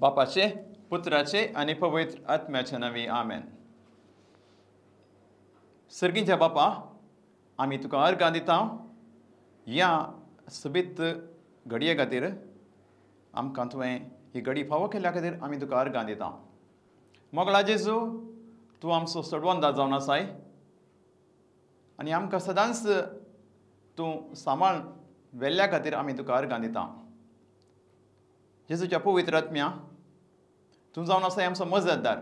बापाचे, पुत्राचे आनी पवित्र आत्म्याच्या नांवी आमेन। सर्गींच्या बापा, आमी तुका अर्गां दिता ह्या सोबीत घडये खातीर। आमकां तुवें ही घडी फावो केल्ल्या खातीर आमी तुका अर्गां दिता। मोगळा जेजू, तूं आमचो सडवंदा जावन आसाय आनी आमकां सदांच तूं सांबाळ वेल्ल्या खातीर आमी तुका अर्गां दिता। जेजूच्या पवित्र आत्म्या, तूं जावन आसाय आमचो मजतदार,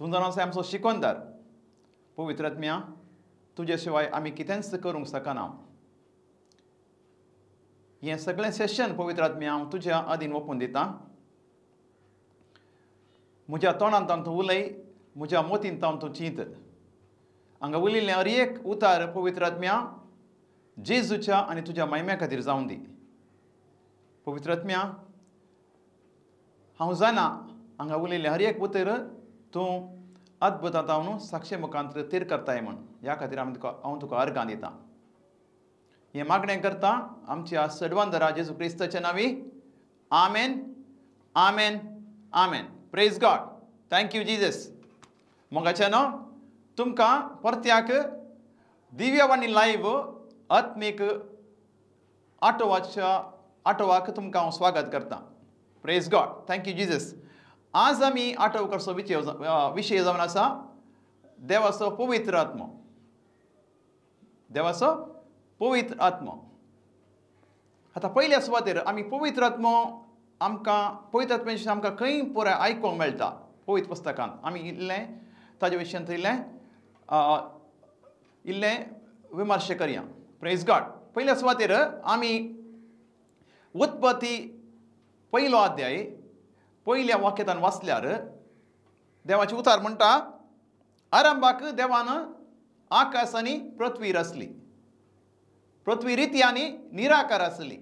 तूं जावन आसाय आमचो शिकवणदार। पवित्र आत्म्या, तुजे शिवाय आमी कितेंच करूंक शकना। हें सगळें सेशन पवित्र आत्म्या हांव तुज्या आदीन ओपून दिता। म्हज्या तोंडांत तावन तूं उलय, म्हज्या मोतींत तावन तूं चिंत। हांगा उलयिल्लें हर एक उतार पवित्र आत्म्या जेजूच्या आनी तुज्या महिम्या खातीर जावन दी। पवित्र आत्म्या, हांव जाणा हांगा उलयिल्लें हर एक उतर तूं अद्भुतां तावन साक्षी मुखांत तीर करताय म्हूण, ह्या खातीर आमी तुका हांव तुका अर्गां दिता। हें मागणें करता आमच्या सडवंदरा जेजू क्रिस्ताच्या नांवी, आमेन, आमेन, आमेन। Praise God, thank you Jesus. मोगाच्या न्हू तुमकां परत्याक दिव्यवाणी लायव्ह आत्मीक आटोवाच्या आटोवाक तुमकां हांव स्वागत करता। Praise God, thank you Jesus. आज आमी आटोव करचो विशय जावन आसा देवाचो पवित्र आत्मो। देवाचो पवित्र आत्मो। आतां पयल्या सुवातेर आमी पवित्र आत्मो आमकां पवित्र आत्म्या विशीं आमकां खंय पुराय आयकूंक मेळटा पवित्र पुस्तकांत। आमी इल्लें ताजे विशयांत इल्लें इल्लें विमर्श करया। Praise God. पयल्या सुवातेर आमी उत्पत्ती पयलो अध्याय पयल्या वाक्यांत वाचल्यार देवाची उतार म्हणटा, आरंभाक देवान आकाश आनी पृथ्वी रचली, पृथ्वी रिती आनी निराकार आसली,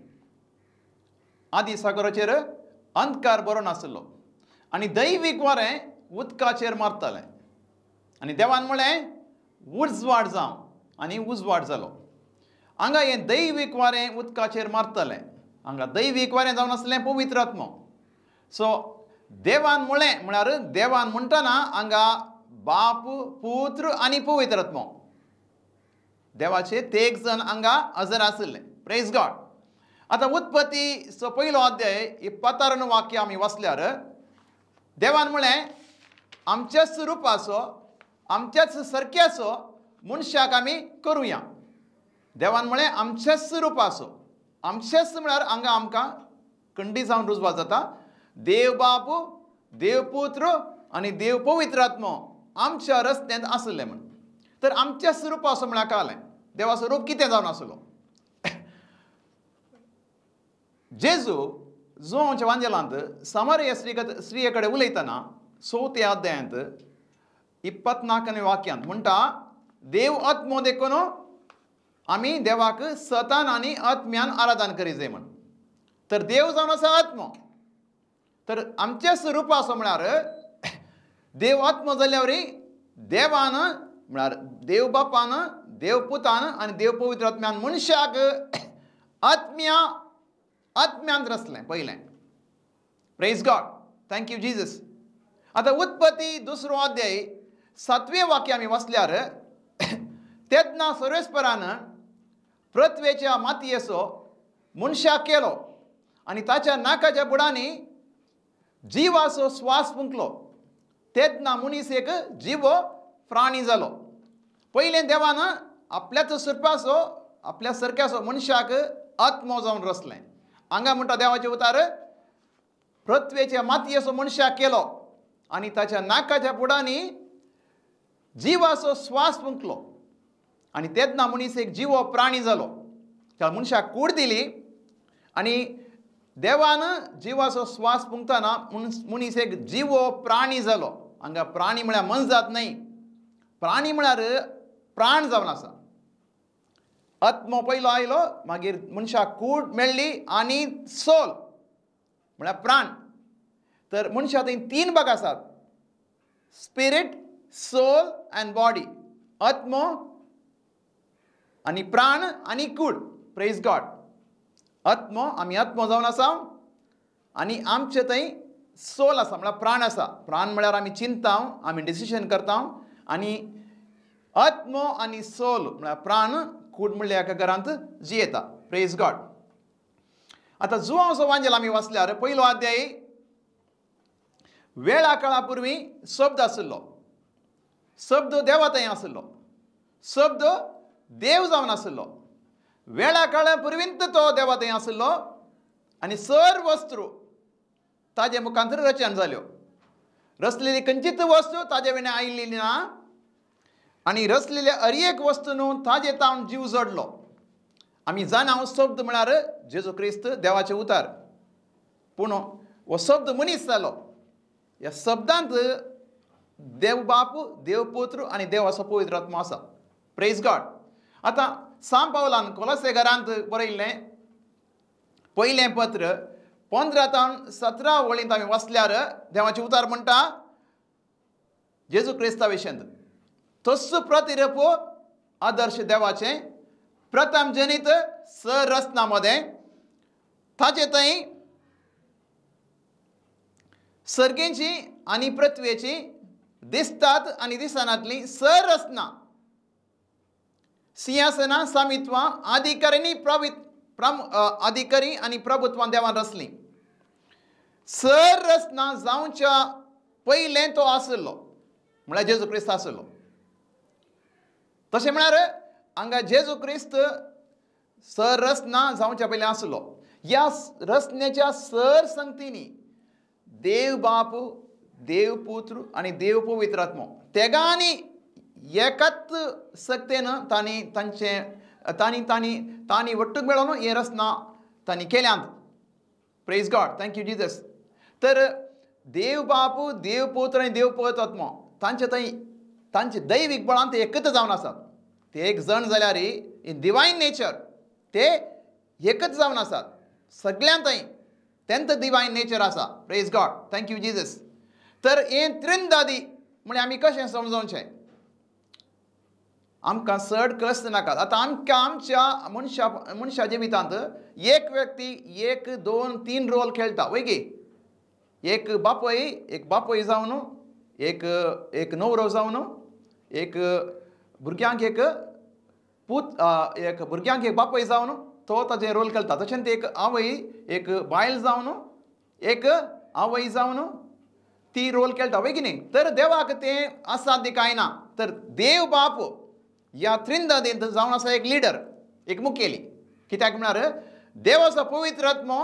आदी सागराचेर अंधकार बरो नासलो आनी दैवीक वारें उदकाचेर मारतालें आनी देवान म्हळें उजवाड जावं आनी उजवाड जालो। हांगा हें दैवीक वारें उदकाचेर मारतालें, हांगा दैवीक वारें जावन आसलें पवित्र आत्मो। सो देवान म्हळें म्हळ्यार देवान म्हणटना हांगा बाप, पुत्र आनी पवित्र आत्मो देवाचे तेग जण हांगा हजर आशिल्ले। Praise God. आतां उत्पत्ती सो पयलो अध्याय इपत्तारण वाक्य आमी वाचल्यार देवान म्हळें आमच्याच रुपाचो आमच्याच सारक्याचो मनशाक आमी करुया। देवान म्हळें आमच्याच रुपाचो, आमचेच म्हळ्यार हांगा आमकां कंडी जावन रुजवात जाता। देव बाप, देव पुत्र आनी देव पवित्र आत्मो आमच्या रस्त्यांत आसले म्हण। तर आमच्याच रुपाचो म्हळ्यार कळ्ळें देवाचो रूप कितें जावन आसलो। जेजू जोंच्या वांजेलांत सामारिया स्त्रिये कडेन उलयतना चवथ्या अध्यायांत 24 वाक्यांत म्हणटा, देव आत्मो देखून आमी देवाक सतान आनी आत्म्यान आराधन करी जाय म्हण। तर देव जावन आसा आत्मो, तर आमचेच रूप आसो म्हळ्यार देव आत्मो जाल्यार देवान म्हळ्यार देव बापान, देव पुतान आनी देव पवित्र आत्म्यान मनशाक आत्म्या आत्म्यान रचलें पयलें। Praise God, thank you Jesus. आतां उत्पत्ती दुसरो अध्याय 7वें वाक्य आमी वाचल्यार तेन्ना सर्वेस्परान पृथ्वेच्या मातयेचो मनशाक केलो आनी ताच्या नाकाच्या बुडांनी जिवाचो श्वास फुंकलो, तेन्ना मनीस एक जिवो प्राणी जालो। पयलें देवान आपल्याच सुरपाचो आपल्या सारक्याचो मनशाक आत्मो जावन रचलें। हांगा म्हणटा देवाचें उतार पृथ्वेच्या मातयेचो मनशाक केलो आनी ताच्या नाकाच्या बुडांनी जिवाचो श्वास फुंकलो आनी तेन्ना मनीस एक जिवो प्राणी जालो। त्या मनशाक कूड दिली आनी देवान जिवाचो श्वास फुंकतना मनीस एक जिवो प्राणी जालो। हांगा प्राणी म्हळ्यार मनजात न्हय, प्राणी म्हळ्यार प्राण जावन आसा। आत्मो पयलो आयलो, मागीर मनशाक कूड मेळ्ळी आनी सोल म्हळ्यार प्राण। तर मनशा थंय तीन भाग आसात, स्पिरीट, सोल अँड बॉडी। आत्मो आनी प्राण आनी कूड। Praise God. आत्मो, आमी आत्मो जावन आसा, आनी आमचे थंय सोल आसा म्हळ्यार प्राण आसा. प्राण म्हळ्यार आमी चिंता, आमी डिसिजन करता आनी आत्मो आनी सोल म्हळ्यार प्राण कूड म्हणल्यार एका घरांत जियेता. Praise God. आतां जुवांवचो वांजेल आमी वाचल्यार पयलो अध्याय वेळा काळा पुर्वी शब्द आशिल्लो, शब्द देवा थंय आशिल्लो, शब्द देव जावन आशिल्लो. वेळा काळा पुर्वींत तो देवा थंय आशिल्लो आनी सर्व वस्तू ताजे मुखांतर रचन जाल्यो. रचलेली खंयचीच वस्तू ताजे विणें आयिल्ली ना आनी रचलेल्या हर एक वस्तू न्हू ताजे तावन जीव जोडलो. आमी जाणा शब्द म्हळ्यार जेजू क्रिस्त देवाचें उतार, पूण हो शब्द मनीस जालो. ह्या शब्दांत देव बाप, देव पुत्र आनी देवाचो पवित्र आत्मो आसा. Praise God. आतां सांत पावलान कोलोसे घरांत बरयल्लें पयलें पत्र 15 तावन 17 वळींत आमी वाचल्यार देवाचें उतार म्हणटा जेजू क्रिस्ता विशयांत तस्सो प्रतिरूप आदर्श देवाचें प्रथम जनीत सररचना मदें ताजे थंय सर्गेची आनी पृथ्वेची दिसतात आनी दिसनातली सररचना सिंहासनां सामित्वां अधिकाऱ्यांनी अधिकारी आनी प्रभुत्वान देवान रचली. सररचना जावच्या पयलें तो आशिल्लो म्हळ्यार जेजू क्रिस्त आशिल्लो. तशें म्हळ्यार हांगा जेजू क्रिस्त सररचना जावच्या पयलें आशिल्लो. ह्या रचनेच्या सरसंगतींनी देव बाप, देव पुत्र आनी देव पवित्र आत्मो तेगांनी एकाच सक्तेन तांणी तांचें तांणी तांणी तांणी वट्टूक मेळोवन हें रचना तांणी केल्यांत. Praise God. Thank you Jesus. तर देव बाप, देव पुत्र आनी देव पवित्र आत्मो तांचे थंय तांचे दैवीक बळान ते एकच जावन आसात. ते एक जण जाल्यार इन डिवायन नेचर ते एकच जावन आसात सगळ्यांत थंय तेंच डिवायन नेचर आसा. Praise God. Thank you Jesus. तर हें त्रिंदादी म्हळ्यार आमी कशें समजोवचें? आमकां चड कश्ट नाकात. आतां आमकां आमच्या मनशा जिवितांत एक व्यक्ती 1 2 3 रोल खेळटा वय गी. एक बापूय जावन, एक एक न्हवरो जावन, एक भुरग्यांक एक पूत, एक भुरग्यांक एक बापूय जावन तो ताजें रोल खेळटा. तशेंच एक आवय, एक बायल जावन, एक आवय जावन ती रोल खेळटा वय की न्ही. तर देवाक तें असाध्य कांय ना. तर देव बाप ह्या त्रिंदादींत जावन आसा एक लिडर, एक मुखेली. कित्याक म्हळ्यार देवाचो पवित्र आत्मो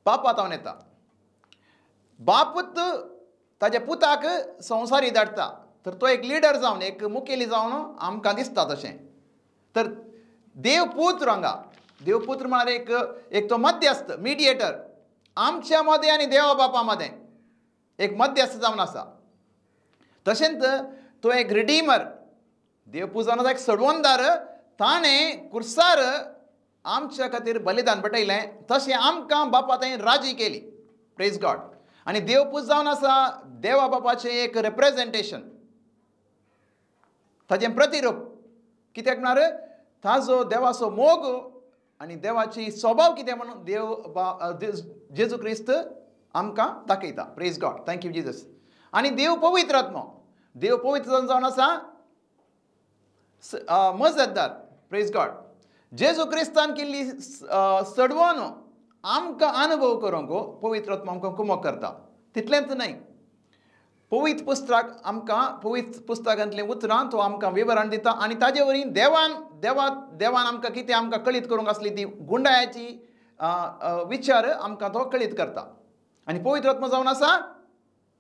बापा तावन येता. बापूत ताज्या पुताक संवसारी धाडटा. तर तो एक लिडर जावन, एक मुखेली जावन आमकां दिसता तशें. तर देव पुत्र हांगा देव पुत्र म्हळ्यार एक एक तो मध्यस्थ, मिडिएटर आमच्या मदें आनी देवा बापा मदें एक मध्यस्थ जावन आसा. तशेंच तो एक रिडीमर, देवपूत जावन आसा एक सडवणदार. ताणें कुर्सार आमच्या खातीर बलिदान पेटयलें, तशें आमकां बापा थंय राजी केली. Praise God. आनी देवपूत जावन आसा देवा बापाचें एक रिप्रेजेंटेशन, ताजें प्रतिरूप. कित्याक म्हळ्यार ताजो देवाचो मोग आनी देवाची स्वभाव कितें म्हणून देव जेजू क्रिस्त आमकां दाखयता. Praise God. Thank you Jesus. आनी देव पवित्र आत्मो, देव पवित्र जावन आसा मजतदार. Praise God. जेजू क्रिस्तान केल्ली सडवण आमकां अनुभव करूंक पवित्र आत्मो आमकां कुमक करता. तितलेंच न्हय, पवित्र पुस्तक आमकां पवित्र पुस्तकांतलीं उतरां तो आमकां विवरण दिता आनी ताजे वरवीं देवान देवा देवान आमकां कितें आमकां कळीत करूंक आसली ती गुंडायाची विचार आमकां तो कळीत करता. आनी पवित्र आत्मो जावन आसा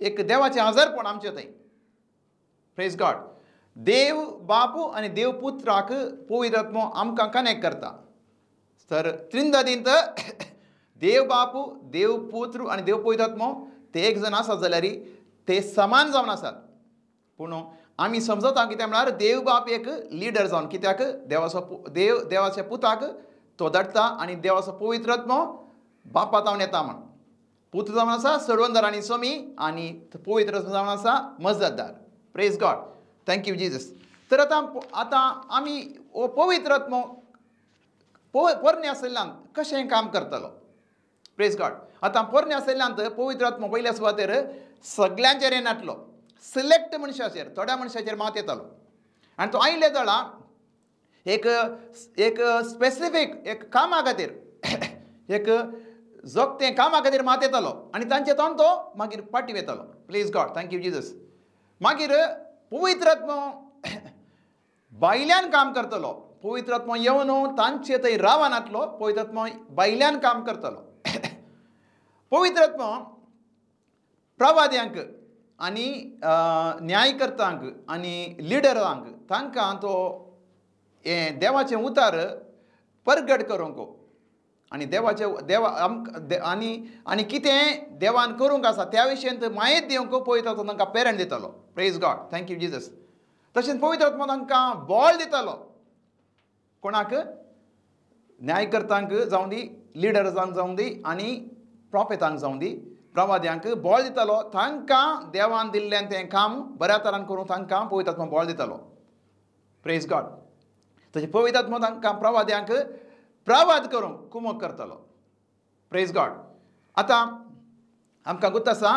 एक देवाचें हजारपण आमचें थंय. Praise God. देव बापू आनी देव पुत्राक पवित्र आत्मो आमकां कनेक्ट करता. तर त्रिंदादींत देव बापू, देव पुत्र आनी देव पवित्र आत्मो ते एक जण आसात जाल्यार ते समान जावन आसात. पूण आमी समजता कितें म्हळ्यार देव बाप एक लिडर जावन, कित्याक देवाचो देव देवाच्या पुताक तो धाडटा आनी देवाचो पवित्र आत्मो बापा तावन येता म्हण. पुत्र जावन आसा सडवणदार आनी स्वामी आनी पवित्र आत्मो जावन आसा मजतदार. Praise God. Thank you Jesus. तर आतां आतां आमी हो पवित्र आत्मो पोरणे आशिल्ल्यान कशें काम करतलो? Praise God. आतां पोरण्या सैल्यांत पवित्र आत्मो पयल्या सुवातेर सगल्यांचेर येनातलो, सिलेक्ट मनशाचेर, थोड्या मनशाचेर मात येतालो. आनी तो आयले जाल्यार एक एक स्पेसिफीक एक कामा खातीर, एक जोगतें कामा खातीर मात येतालो आनी तांचे तोंड तो मागीर फाटी वेतालो. Please God, thank you Jesus. मागीर पवित्र आत्मो बायल्यान काम करतलो. पवित्र आत्मो येवन तांचे थंय रावनातलो, पवित्र आत्मो बायल्यान काम करतलो. पवित्र आत्मो प्रवाद्यांक आनी न्यायकर्तांक आनी लिडरांक तांकां तो हें देवाचें उतार परगट करूंक आनी देवाचें देवा आमकां आनी आनी कितें देवान करूंक आसा त्या विशयंत म्हायत दिवंक पवित्र आत्मो तांकां प्रेरण दितालो. Praise God, thank you Jesus. तशेंच पवित्र आत्मो तांकां बळ दितालो. कोणाक? न्यायकर्तांक जावं दी, लिडर्सांक जावं दी आनी प्रोफेतांक जावं दी, प्रवाद्यांक बळ दितालो. तांकां देवान दिल्ल्यान तें काम बऱ्या तरान करूंक तांकां पवित्र आत्मो बळ दितालो. Praise God. तशें पवित्र आत्मो तांकां प्रवाद्यांक प्रवाद करूंक कुमक करतालो. Praise God. आतां आमकां गुत्त आसा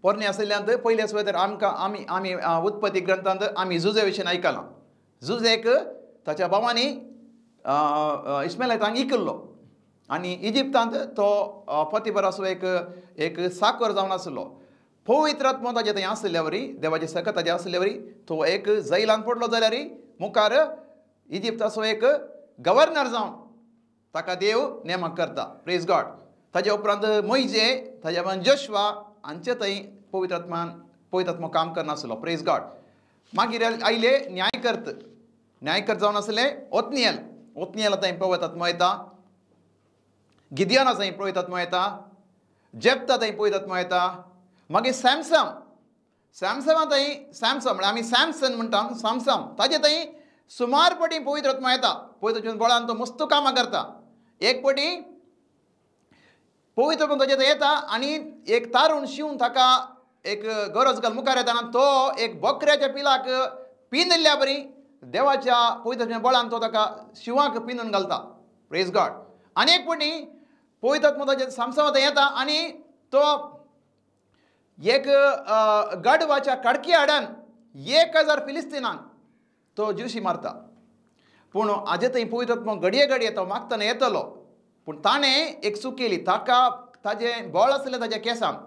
पोरणे आशिल्ल्यांत पयल्या सुवातेर आमकां आमी आमी उत्पत्ती ग्रंथांत आमी जुजे विशीं आयकलां. जुजेक ताच्या भावांनी इस्मायलांक इकल्लो आनी इजिप्तांत तो पोतिफराचो एक एक साकर जावन आसलो. पवित्र आत्मो ताजे थंय आशिल्ल्या वरी, देवाचे सकत ताजे आशिल्ल्या वरी तो एक जैलान पडलो जाल्यार मुखार इजिप्ताचो एक गव्हर्नर जावन ताका देव नेमक करता. Praise God. ताजे उपरांत मोयजे, ताज्या उपरांत जोशवा हांचे थंय पवित्र आत्मान पवित्र आत्मो काम करनासलो. Praise God. मागीर आयले न्यायकर्त. न्यायकर्त जावन आसले ओतनियल. ओतनियल थंय पवित्र आत्मो येता, गिदियना थंय पवित्र आत्मो येता, जेप्ता थंय पवित्र आत्मो येता. मागीर सॅमसम, सॅमसमा थंय सॅमसम म्हळ्यार आमी सॅमसन म्हणटा, सॅमसम ताजे थंय सुमार पटी पवित्र आत्मो येता. पवित्र आत्म्याच्या बळान तो मस्त कामां करता. एक पटी पवित्र आत्मो ताजे थंय येता आनी एक तारुण शिवून ताका एक गरज घाल मुखार येता तो एक बकऱ्याच्या पिलाक पिंदिल्ल्या बरी देवाच्या पवित्र आत्म्याच्या बळान तो ताका शिंवाक पिंदून घालता. Praise God. आनी एक पटी पवित्र आत्मो ताजे सामसामा थंय येता आनी तो एक गाडवाच्या काडकी हाडान 1000 फिलिस्तीनांक तो ज्युशी मारता. पूण आजे थंय पवित्र आत्मो घडये घडये तो मागतना येतलो, पूण ताणें एक चूक केली. ताका ताजें बळ आसलें ताज्या केंसांत,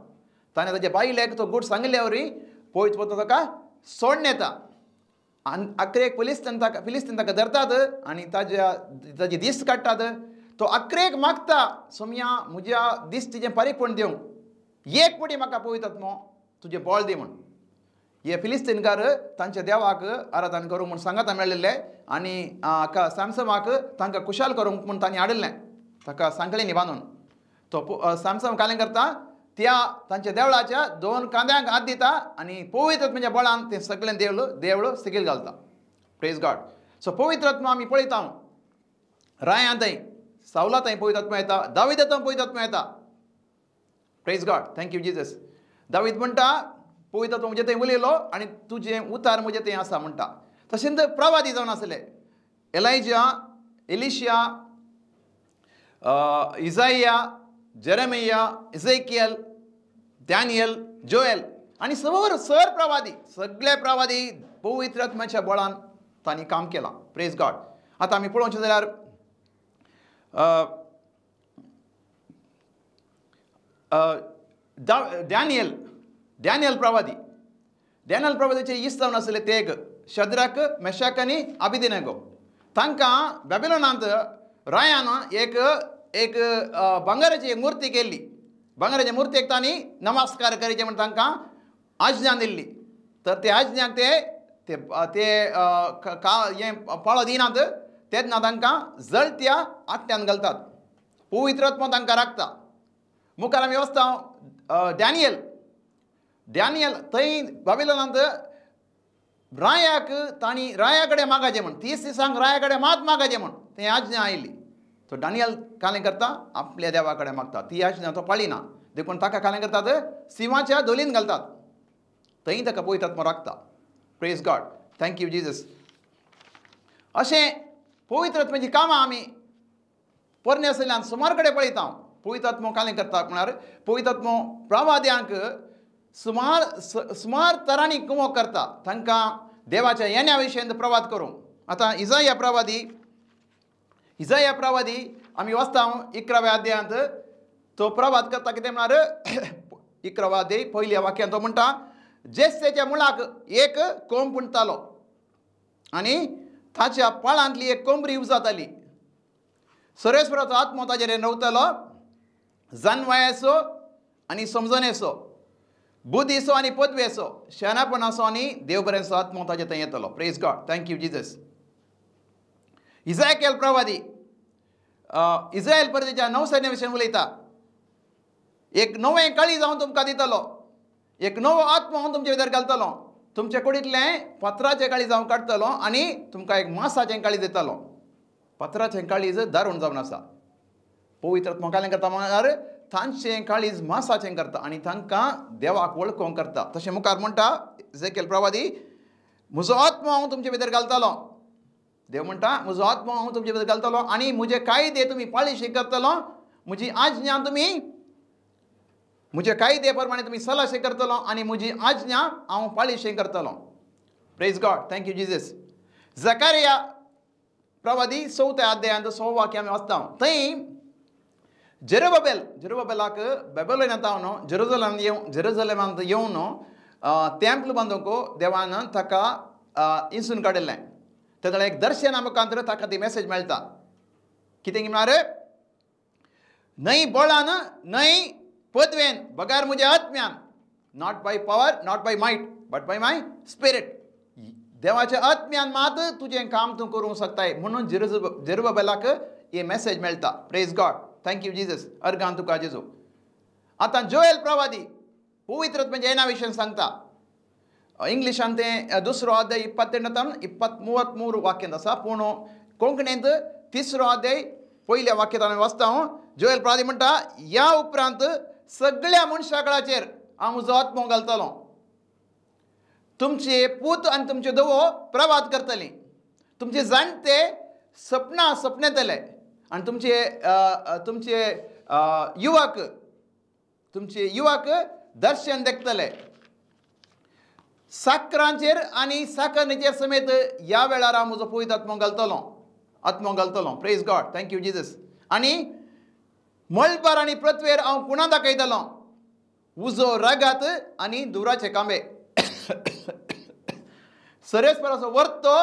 ताणें ताज्या बायलेक तो गूट सांगिल्ल्या वरी पवित्र आत्मो ताका सोडून येता. आनी अकरेक फिलिस्तीन ताका फिलिस्तीन ताका धरतात आनी ताज्या ताजे दीस काडटात. तो अकरेक मागता, सोमया म्हज्या दीस तिजें पारीकपण दिवंक एक पटी म्हाका पवित्र आत्मो तुजें बळ दी म्हूण. हे फिलिस्तीनकार तांच्या देवाक आराधन करूंक म्हूण सांगाता मेळिल्ले आनी सॅमसमाक तांकां खुशाल करूंक म्हूण तांणी हाडिल्लें ताका सांखळींनी बांदून. तो सॅमसम कालें करता त्या तांच्या देवळाच्या 2 कांद्यांक हात दिता आनी पवित्र आत्म्याच्या बळान तें सगळें देवळ देवळ सिगील घालता. Praise God. सो पवित्र आत्मो आमी पळयता रायां थंय, सावला थंय पवित्र आत्मो येता, दाविदा थंय पवित्र आत्मो येता. Praise God, thank you Jesus. David म्हणटा पवित्र आत्मो म्हजे थंय उलयलो आनी तुजें उतार म्हजें थंय आसा म्हणटा. तशेंच प्रवादी जावन आसले Elijah, Elisha, Isaiah, Jeremiah, Ezekiel, Daniel, Joel आनी सर सर प्रवादी, सगळे प्रवादी पवित्र आत्म्याच्या बळान तांणी काम केलां. Praise God. आतां आमी पळोवचें जाल्यार डॅनियल, डॅनियल प्रवादी, डॅनियल प्रवादीचे इश्ट जावन आसले तेग शद्राक, मेशाक आनी अबेदनगो. तांकां बॅबिलोनांत रायान एक एक भांगराची एक मुर्ती केल्ली. भांगराच्या मुर्तेक तांणी नमस्कार करचे म्हूण तांकां आज्ञा दिल्ली. तर ते आज्ञाक ते ते ते हें पाळो दिनात तेन्ना तांकां जळत्या आकट्यान घालतात. पवित्र आत्मो तांकां राखता. मुखार आमी वचता डॅनियल. डॅनियल थंय बाबिलोनांत रायाक तांणी राया कडेन मागाचें म्हूण 30 दिसांक राया कडेन मात मागाचें म्हूण थंय आज्ञा आयली. तो डॅनियल कालें करता आपल्या देवा कडेन मागता. ती आज्ञा तो पाळिना देखून ताका कालें करतात सिंवाच्या धोलीन घालतात. थंय ताका पवित्र आत्मो राखता. Praise God, thank you Jesus. अशें पवित्र आत्म्याचीं कामां आमी पोरणे आशिल्ल्यान सुमार कडेन पळयता. पवित्र आत्मो कालें करता म्हळ्यार पवित्र आत्मो प्रवाद्यांक सुमार सुमार तरांनी कुमोक करता तांकां देवाच्या येण्या विशयंत प्रवाद करूंक. आतां इजाया प्रवादी आमी वाचता 11व्या अध्यायांत तो प्रवाद करता कितें म्हळ्यार 11व्या अध्याय पयल्या वाक्यांत तो म्हणटा जेस्सेच्या मुळाक एक कोंब पुणतालो आनी ताच्या पाळांतली एक कोंबरी उजाताली. सर्वेस्पराचो आत्मो ताजेर न्हवतालो, जानवायेचो आनी समजणेचो, बुद्धीचो आनी पदवेचो, शाणापणाचो आनी देवबऱ्यांचो आत्मो ताजे थंय येतलो. Praise God, thank you Jesus. इजायकेल प्रवादी Israel परदेच्या नौसैन्या विशीं उलयता. एक नवें काळीज हांव तुमकां दितलो, एक नवो आत्मो हांव तुमचे भितर घालतलो, तुमचे कुडींतलें पत्राचें काळीज हांव काडटलो आनी तुमकां एक मासाचें काळीज दितलो. पत्राचें काळीज दारूण जावन आसा. पवित्र आत्मो कालें करता म्हळ्यार तांचें काळीज मासाचें करता आनी तांकां देवाक वळखोवंक करता. तशें मुखार म्हणटा इजेकेल प्रवादी म्हजो आत्मो हांव तुमचे भितर घालतलो. देव म्हणटा म्हजो आत्मो हांव तुमचे भितर घालतलो आनी म्हजे कायदे तुमी पाळीशी करतलो, म्हजी आज्ञा तुमी म्हजे कायदे प्रमाणे तुमी सलाशे करतलो आनी म्हजी आज्ञा हांव पाळीशी करतलो. Praise God, thank you Jesus. Zachariah प्रवादी 4व्या अध्यायांत 6 वाक्य आमी वाचता. थंय जेरुबाबेलाक बेबलोनांत हांव जेरुजलेमांत येवन तेंपल बांदूंक देवान ताका इंसून काडिल्लें. तेन्ना एक दर्शना मुखांतर ताका ती मॅसेज मेळटा कितें म्हळ्यार न्हय बळान न्हय पदवेन बगार म्हज्या आत्म्यान, not by power not by might but by my spirit. देवाच्या आत्म्यान मात तुजें काम तूं करूंक शकताय म्हणून जेरुबाबेलाक ही मॅसेज मेळटा. Praise God, thank you Jesus. Organ तुका जेजू. आतां जोएल प्रवादी पवित्र आत्म्याच्या येण्या विशयी सांगता. इंग्लिशान तें 2 अध्याय 28 23 वाक्यांत आसा, पूण कोंकणींत 3 अध्याय पयल्या वाक्यांत आमी वाचता. जोएल प्रवादी म्हणटा ह्या उपरांत सगळ्या मनशाकळाचेर हांव म्हजो आत्मो घालतलो, तुमचे पूत आनी तुमचे धुवो प्रवाद करतली, तुमचे जाणटे सपनां सपनेतले आनी तुमचे तुमचे युवक दर्शन देखतले. साकरांचेर आनी साकरणीचेर समेत ह्या वेळार हांव म्हजो पवित्र आत्मो घालतलो. Praise God, thank you Jesus. आनी मळबार आनी पृथ्वेर हांव कुणा दाखयतलो, उजो रगात आनी धुवराचे कांबे. सर्वेस्पराचो वर्तो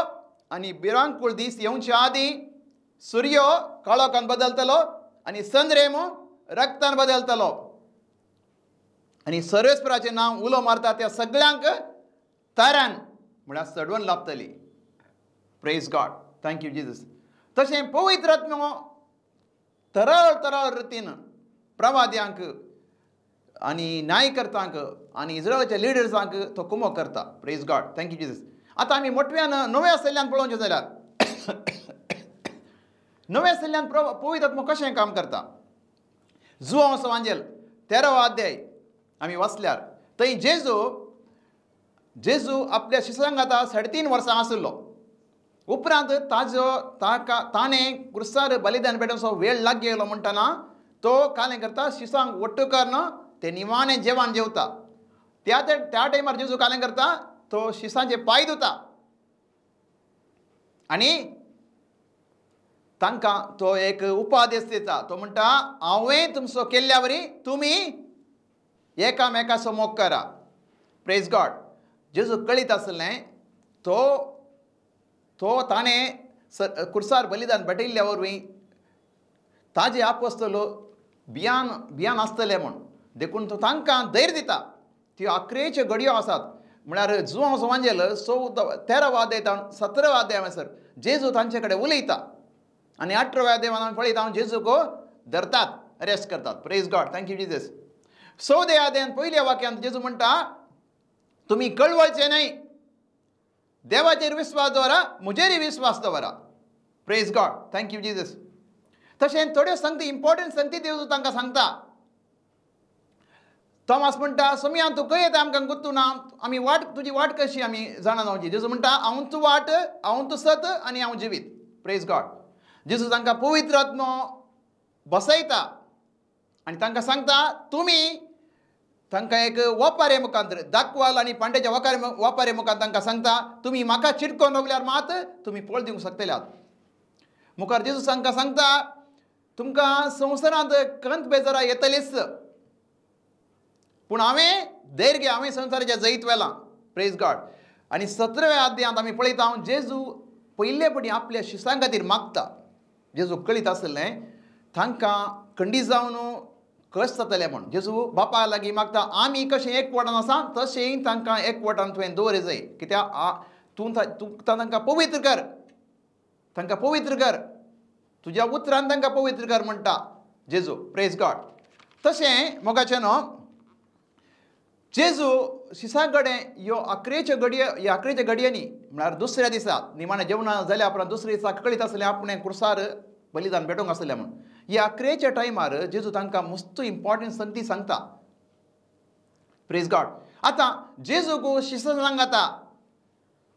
आनी भिरांकूळ दीस येवचे आदीं सुर्यो काळोखान बदलतलो आनी संद्रेम रक्तान बदलतलो आनी सर्वेस्पराचें नांव उलो मारता त्या सगळ्यांक तारान म्हळ्यार सडवण लाभतली. Praise God, thank you Jesus. तशें पवित्र आत्मो तराळ तराळ रितीन प्रवाद्यांक आनी न्यायकर्तांक आनी इस्रायलाच्या लिडर्सांक तो कुमोक करता. Praise God, thank you Jesus. आतां आमी मोटव्यान नव्या सल्ल्यान पळोवचें जाल्यार नव्या सल्ल्यान पवित्र आत्मो कशें काम करता. जुआंव सवांजेल 13वो अध्याय आमी वाचल्यार थंय जेजू आपल्या शिसांगाता 3.5 वर्सां आशिल्लो. उपरांत ताजो ताका ताणें क्रुसार बलिदान पेटोवचो वेळ लागीं गेलो म्हणटना तो कालें करता शिसांक वट्टू करून ते निमाणें जेवण जेवता. त्या त्या टायमार जेजू कालें करता तो शिसांचे पांय धुता आनी तांकां तो एक उपादेश दिता. तो म्हणटा हांवें तुमचो केल्ल्या वरी तुमी एकामेकाचो मोग करा. Praise God. जेजू कळीत आसलें तो तो ताणें कुर्सार बलिदान भेटयल्ल्या वरवीं ताजे आपोस्तलो भियान भियान आसतले म्हूण देखून तो तांकां धैर्य दिता. त्यो आखरेच्यो घडयो आसात म्हळ्यार जुआंव सवांजेल 14 13वा अध्याय 17वा अध्याय म्हणसर जेजू तांचे कडेन उलयता आनी 18व्या अध्यायान आमी पळयता हांव जेजूक धरतात, अरेस्ट करतात. Praise God, thank you Jesus. 14व्या अध्यायान पयल्या वाक्यांत जेजू म्हणटा तुमी कळवळचे न्हय, देवाचेर विस्वास दवरा, म्हजेरय विस्वास दवरा. Praise God, thank you Jesus. तशें थोड्यो संगती इम्पॉर्टंट संगती जेजू तांकां सांगता. थॉमस म्हणटा सोमया तूं खंय येता आमकां गुत्तू ना, आमी वाट तुजी वाट कशी आमी जाणा जावची. जेजू म्हणटा हांव तूं वाट, हांव तूं सत आनी हांव जिवीत. Praise God. जेजू तांकां पवित्र आत्मो बसयता आनी तांकां सांगता तुमी तांकां एक वपारे मुखांत दाखवाल आनी पांड्याच्या वपारे मुखांत तांकां सांगता तुमी म्हाका चिटकोन रावल्यार मात तुमी पळ दिवंक शकतल्यात. मुखार जेजू तांकां सांगता तुमकां संवसारांत कंत बेजारा येतलीच, पूण हांवें धैर्य घे, हांवें संवसाराच्या जैत व्हेलां. Praise God. आनी 17व्या अध्यायांत आमी पळयता जेजू पयले पटी आपल्या शिसां खातीर मागता. जेजू कळीत आसलें तांकां खंडीत जावन कश्ट जातलें म्हूण. जेजू बापा लागीं मागता आमी कशें एकवटान आसा तशें तांकां एकवटान तुवें दवरे जाय, कित्याक तूं तांकां पवित्र कर, तांकां पवित्र कर, तुज्या उतरान तांकां पवित्र कर म्हणटा जेजू. Praise God. तशें मोगाचें न्हू जेजू शिसां कडेन ह्यो आकरेच्यो घडये, ह्या आकरेच्या घडयांनी म्हळ्यार दुसऱ्या दिसा निमाणें जेवणां जाल्या उपरांत दुसऱ्या दिसा कळीत आसलें आपणें कुर्सार बलिदान भेटोवंक आसलें म्हूण. ह्या आकरेच्या टायमार जेजू तांकां मस्त इम्पॉर्टंट संगती सांगता. Praise God. आतां जेजूक शिसां सांगता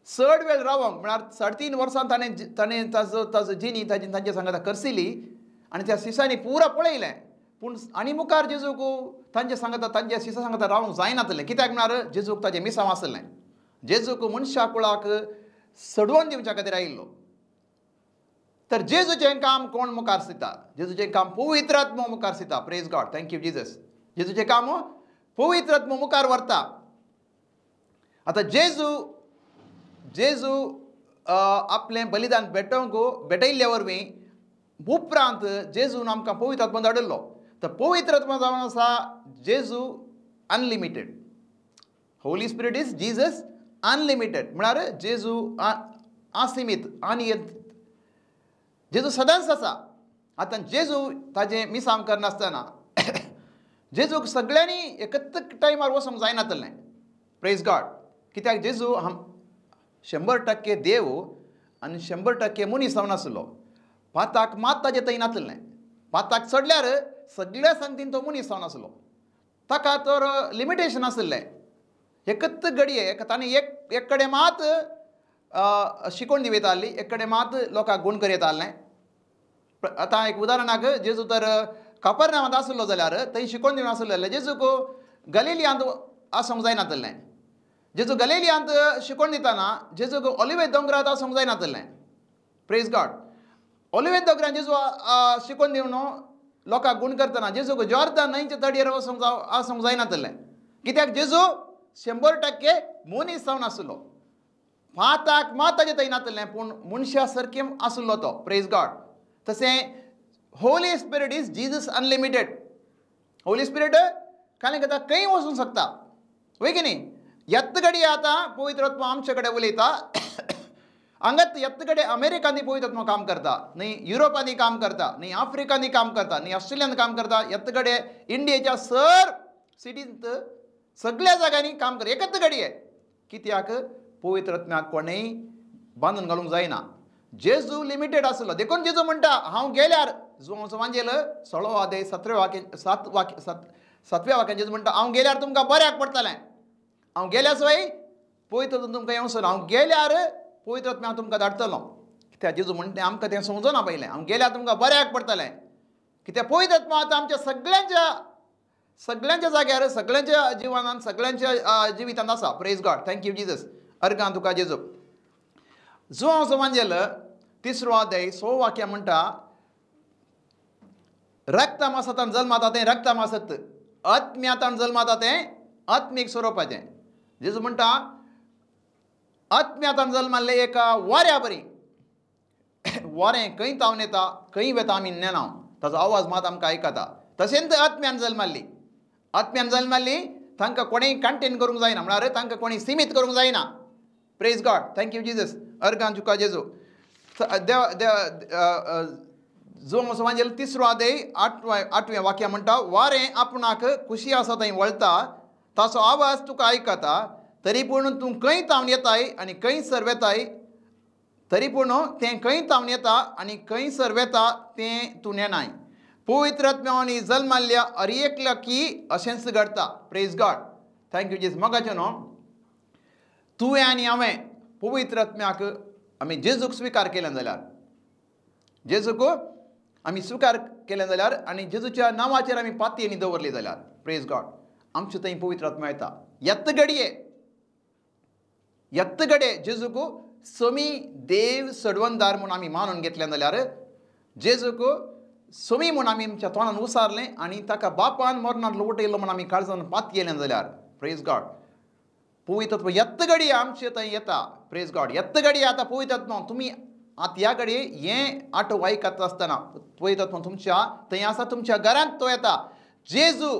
चड वेळ रावंक म्हळ्यार 3.5 वर्सां ताणें ताणें ताजो ताजो जिणी ताजी तांचे सांगता करसिली आनी त्या शिसांनी पुरा पळयलें. पूण आनी मुखार जेजूक तांचे सांगता तांच्या शिसां सांगता रावंक जायनातलें, कित्याक म्हळ्यार जेजूक ताजें मिसांव आसलें. जेजूक मनशा कुळाक सडवोन दिवच्या खातीर आयिल्लो. तर जेजूचें काम कोण मुखार दिता? जेजूचें काम पवित्र आत्मो मुखार दिता. Praise God. Thank you Jesus. जेजूचें काम पवित्र आत्मो मुखार व्हरता. आतां जेजू जेजू आपलें बलिदान भेटोवंक भेटयल्ल्या वरवीं उपरांत जेजून आमकां पवित्र आत्मो धाडिल्लो. तर पवित्र आत्मो जावन आसा जेजू unlimited. Holy Spirit is Jesus unlimited म्हळ्यार जेजू आसिमीत आनी जेजू सदांच आसा. आतां जेजू ताजें मिसांव करनासतना जेजूक सगळ्यांनी एकत्र टायमार वचूंक जायनातलें. Praise God. कित्याक जेजू 100% देव आनी 100% मनीस जावन आसलो. पाताक मात ताजें थंय नातलें. पाताक चडल्यार सगळ्या सांगतीन तो मनीस जावन आसलो. ताका तर लिमिटेशन आसलें. एकच घडये ताणें एक कडेन मात शिकोवन दिवं येताली, एक कडेन मात लोकांक गूण कर येतालें. आतां एक उदाहरणाक जेजू तर कापरनामांत आसलो जाल्यार थंय शिकोवन दिवन आसलो जाल्यार जेजूक गलिलियांत आसूंक जायनातलें. जेजू गलिलियांत शिकोवन दितना जेजूक ओलिवे दोंगरांत आसूंक जायनातलें. Praise God. ओलिवे दोंगरान जेजू शिकोवन दिवन लोकांक गूण करतना जेजूक जॉर्दन न्हंयच्या तडयेर वचूंक आसूंक जायनातलें, कित्याक जेजू 100% मनीस जावन आसलो. पाताक मात ताजें थंय नातलें, पूण मनशा सारकें आसलो तो. Praise God. तशें Holy Spirit is Jesus unlimited. Holy Spirit कांय करता खंय वचूंक शकता, वय की न्ही? येत घडये आतां पवित्र आत्मो आमचे कडेन उलयता. हांगात येत कडेन अमेरिकांनी पवित्र आत्मो काम करता, न्ही युरोपांनी काम करता, न्ही आफ्रिकांनी काम करता, न्ही ऑस्ट्रेलियांत काम करता, येत कडेन इंडियेच्या सर सिटींत सगळ्या जाग्यांनी काम करता एकच घडये. कित्याक पवित्र आत्म्याक कोणेय बांदून घालूंक जायना. जेजू लिमिटेड आसलो देखून जेजू म्हणटा हांव गेल्यार जुवांचो वांजेल 16 अध्याय 7व्या वाक्य 7व्या वाक्यान जेजू म्हणटा हांव गेल्यार तुमकां बऱ्याक पडटलें. हांव गेल्यार सोय पवित्र आत्मो तुमकां येवचो ना. हांव गेल्यार पवित्र आत्म्या हांव तुमकां धाडटलो. कित्याक जेजू म्हणटा आमकां तें समजना पयलें. हांव गेल्यार तुमकां बऱ्याक पडटलें, कित्याक पवित्र आत्मो आतां आमच्या सगळ्यांच्या सगळ्यांच्या जाग्यार सगळ्यांच्या जिवनान सगळ्यांच्या जिवितांत आसा. Praise God. Thank you Jesus. अर्गां तुका जेजू. जुवांचो वांजेल 3 अध्याय 6 वाक्य म्हणटा रक्ता मासातान जल्माता तें रक्ता मासत, आत्म्यातान जल्माता तें आत्मीक स्वरुपाचें. जेजू म्हणटा आत्म्यातान जल्माल्लें एका वाऱ्या बरी. वारें खंय तावन येता खंय वेता आमी नेना, ताजो आवाज मात आमकां आयकता. तशेंच आत्म्यान जल्माल्ली, आत्म्यान जल्माल्ली तांकां कोणेय कंटेन करूंक जायना, म्हळ्यार तांकां कोणेय सिमीत करूंक जायना. Praise God. Thank you Jesus. अर्गां तुका जेजू. देव जुवांचो वांजेल 3 अध्याय 8व्या वाक्या म्हणटा वारें आपणाक खुशी आसा थंय वळटा, ताचो आवाज तुका आयकता, तरी पूण तूं खंय तावन येताय आनी खंय सर वेताय, तरी पूण तें खंय तावन येता आनी खंय सर वेता तें तूं नेनाय. पवित्र आत्म्यानी जल्माल्ल्या अर एकल्या की अशेंच घडटा. Praise God. Thank you Jesus. मोगाचें न्हू तुवें आनी हांवें पवित्र आत्म्याक आमी जेजूक स्विकार केलें जाल्यार, जेजूक आमी स्विकार केलें जाल्यार आनी जेजूच्या नांवाचेर आमी पातयेनी दवरली जाल्यार प्रेज गॉड आमचे थंय पवित्र आत्मा येता. येत घडये येत घडये जेजूक समी देव सडवणदार म्हूण आमी मानून घेतलें जाल्यार जेजूक समी म्हूण आमी आमच्या तोंडान उसारलें आनी ताका बापान मरणांत उठयलो म्हूण आमी काळजान पातयेलें जाल्यार प्रेज गॉड पवित्र आत्मा येत घडये आमचे थंय येता. प्रेज गॉड येत घडये आतां पवित्र आत्मा तुमी आतां ह्या घडये हें आटो आयकता आसतना पवित्र आत्मा तुमच्या थंय आसा, तुमच्या घरांत तो येता. जेजू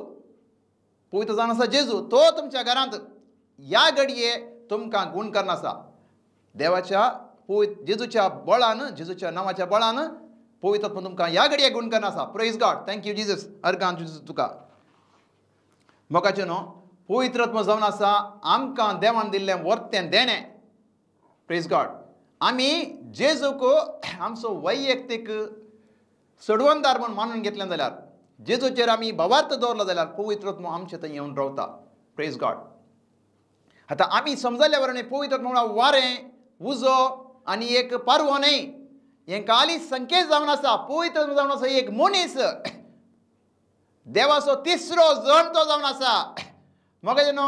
पवित्र जावन आसा जेजू तो तुमच्या घरांत ह्या घडये तुमकां गूण करून आसा. देवाच्या जेजूच्या बळान जेजूच्या नांवाच्या बळान पवित्र आत्मा तुमकां ह्या घडये गूण करून आसा. Praise God thank you Jesus organ जेजू तुका. मोगाचें न्हू पवित्र आत्मा जावन आसा आमकां देवान दिल्लें वर्तें देणें. प्रेज गॉड आमी जेजूक आमचो वैयक्तीक सडवणदार म्हूण मानून घेतलें जाल्यार जेजूचेर आमी भावार्थ दवरलो जाल्यार पवित्र आत्मा आमचे थंय येवन रावता. प्रेज गॉड आतां आमी समजल्या वरवीं पवित्र आत्मा म्हळ्यार वारें उजो आनी एक पारवो न्हय, हें खाली संकेत जावन आसा. पवित्र आत्मा जावन आसा एक मनीस, देवाचो तिसरो जण तो जावन आसा. मगे न्हू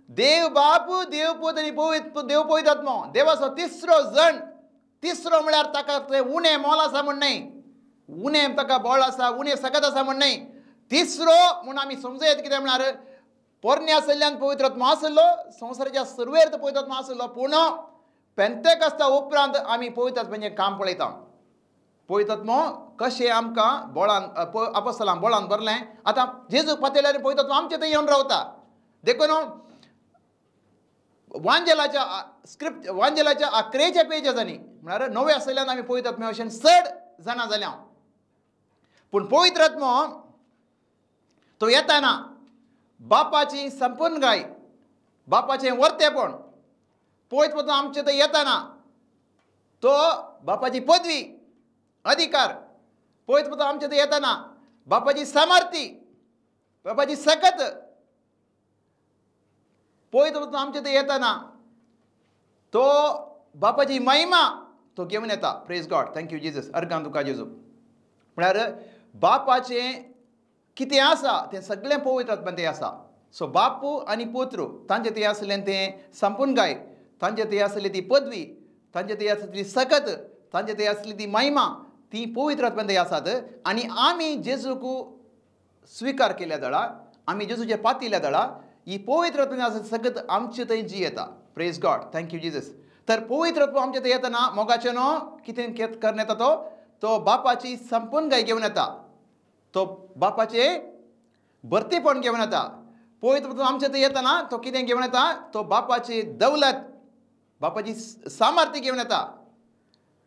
देव बाप देव पूत आनी पवित्र देव पवित्र आत्मो देवाचो तिसरो जण. तिसरो म्हळ्यार ताका तें उणें मोल आसा म्हूण न्हय, उणें ताका बळ आसा उणें सकत आसा म्हूण न्हय. तिसरो म्हूण आमी समजूं येता कितें म्हळ्यार पोरण्या आशिल्ल्यान पवित्र आत्मो आशिल्लो, संवसाराच्या सुरवेर तो पवित्र आत्मो आशिल्लो, पूण पेंतेकस्ता उपरांत आमी पवित्र आत्म्याचें काम पळयता. पवित्र आत्मो कशें आमकां बळान आपोस्तलां बळान भरलें. आतां जेजूक पातयल्यार पवित्र आत्मो आमचे थंय येवन रावता. देखून वांजेलाच्या स्क्रिप्ट वांजेलाच्या 11 पेजांनी म्हळ्यार नवे आशिल्ल्यान आमी पवित्र आत्म्या भशेन चड जाणा जाल्या. पूण पवित्र आत्मो तो येताना बापाची संपूर्ण गाय बापाचें वर्तेपण पवित्र आत्मो आमचे थंय येताना तो बापाची पदवी अधिकार पवित्र आत्मो आमचे थंय येताना बापाची सामर्थ्य बापाची सकत पवित्र आत्मो आमचे थंय येताना तो बापाची महिमा तो घेवन येता. Praise God thank you Jesus organ तुका जेजू. म्हळ्यार बापाचें कितें आसा तें सगळें पवित्र आत्म्यान तें आसा. सो बापू आनी पुत्र तांचे थंय आसलें तें संपूर्ण गाय, तांचे थंय आसली ती पदवी, तांचे थंय आसली ती सकत, तांचे थंय आसली ती महिमा ती पवित्र आत्म्यान थंय आसात. आनी आमी जेजूक स्विकार केल्या दळा आमी जेजूचे पातयल्या दळा ही पवित्र आत्मा आसा सगळं आमचे थंय जी येता. Praise God thank you Jesus. तर पवित्र आत्मा आमचे थंय येताना मोगाचें न्हू कितें करून येता तो तो बापाची संपूर्ण गाय घेवन येता, तो बापाचें भरतीपण घेवन येता. पवित्र आत्मा आमचे थंय येताना तो कितें घेवन येता तो बापाची दौलत बापाची सामर्थ्य घेवन येता.